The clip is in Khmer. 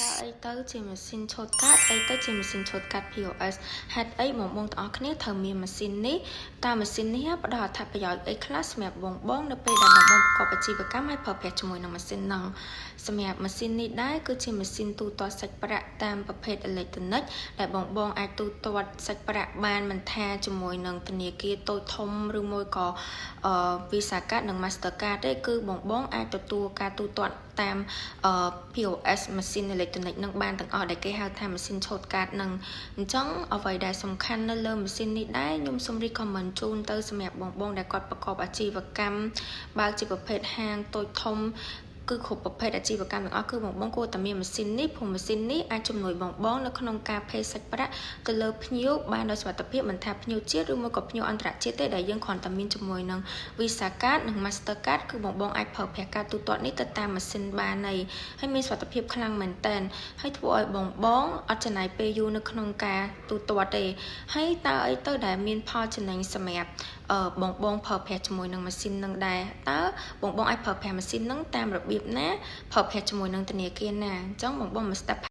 តើអីទៅជាម៉ាស៊ីនឆូតកាតអីទៅជាម៉ាស៊ីនឆូតកាត POS ហេតុអីបងបងទាំងអស់គ្នាត្រូវមានម៉ាស៊ីននេះតើម៉ាស៊ីននេះផ្ដល់អត្ថប្រយោជន៍អីខ្លះសម្រាប់បងបងនៅពេលដែលបងបងប្រកបអាជីវកម្មហើយប្រើប្រាស់ជាមួយនឹងម៉ាស៊ីនហ្នឹងសម្រាប់ម៉ាស៊ីននេះដែរគឺជាម៉ាស៊ីនទូទាត់សាច់ប្រាក់តាមប្រភេទអេឡិចត្រូនិកដែលបងបងអាចទូទាត់សាច់ប្រាក់បានមិនថាជាមួយនឹងធនាគារតូចធំឬមួយក៏ Visa Card និង Mastercard ទេគឺបងបងអាចទទួលការទូទាត់តាម POS ម៉ាស៊ីនអេឡិចត្រូនិកនឹងបានទាំងអស់ដែលគេហៅថាម៉ាស៊ីនឆូតកាតនឹងអញ្ចឹងអ្វីដែលសំខាន់នៅលើម៉ាស៊ីននេះដែរខ្ញុំសូម recommend ជូនទៅសម្រាប់បងបងដែលគាត់ប្រកបអាជីវកម្មបើកជាប្រភេទហាងតូចធំគឺគ្រប់ប្រភេទអាជីវកម្មទាំងអស់គឺបងបងគួរតែមានម៉ាស៊ីននេះព្រោះម៉ាស៊ីននេះអាចជំនួយបងបងនៅក្នុងការ pay សាច់ប្រាក់ទៅលើភ្ញៀវបានដោយសុវត្ថិភាពមិនថាភ្ញៀវជាតិឬមួយក៏ភ្ញៀវអន្តរជាតិទេដែលយើងគ្រាន់តែមានជាមួយនឹង Visa Card និង Mastercard គឺបងបងអាចប្រើប្រាស់ការទូទាត់នេះទៅតាមម៉ាស៊ីនបានហើយហើយមានសុវត្ថិភាពខ្លាំងមែនទែនហើយធ្វើឲ្យបងបងអត់ចំណាយពេលយូរនៅក្នុងការទូទាត់ទេហើយតើអីទៅដែលមានផលចំណេញសម្រាប់បងបងប្រើប្រាស់ជាមួយនឹងម៉ាស៊ីននឹងដែរតើបងបងអាចប្រើប្រាស់ម៉ាស៊ីននឹងតាមរបៀបណាប្រើប្រាស់ជាមួយនឹងធនាគារណាអញ្ចឹងបងបងមកស្ដាប់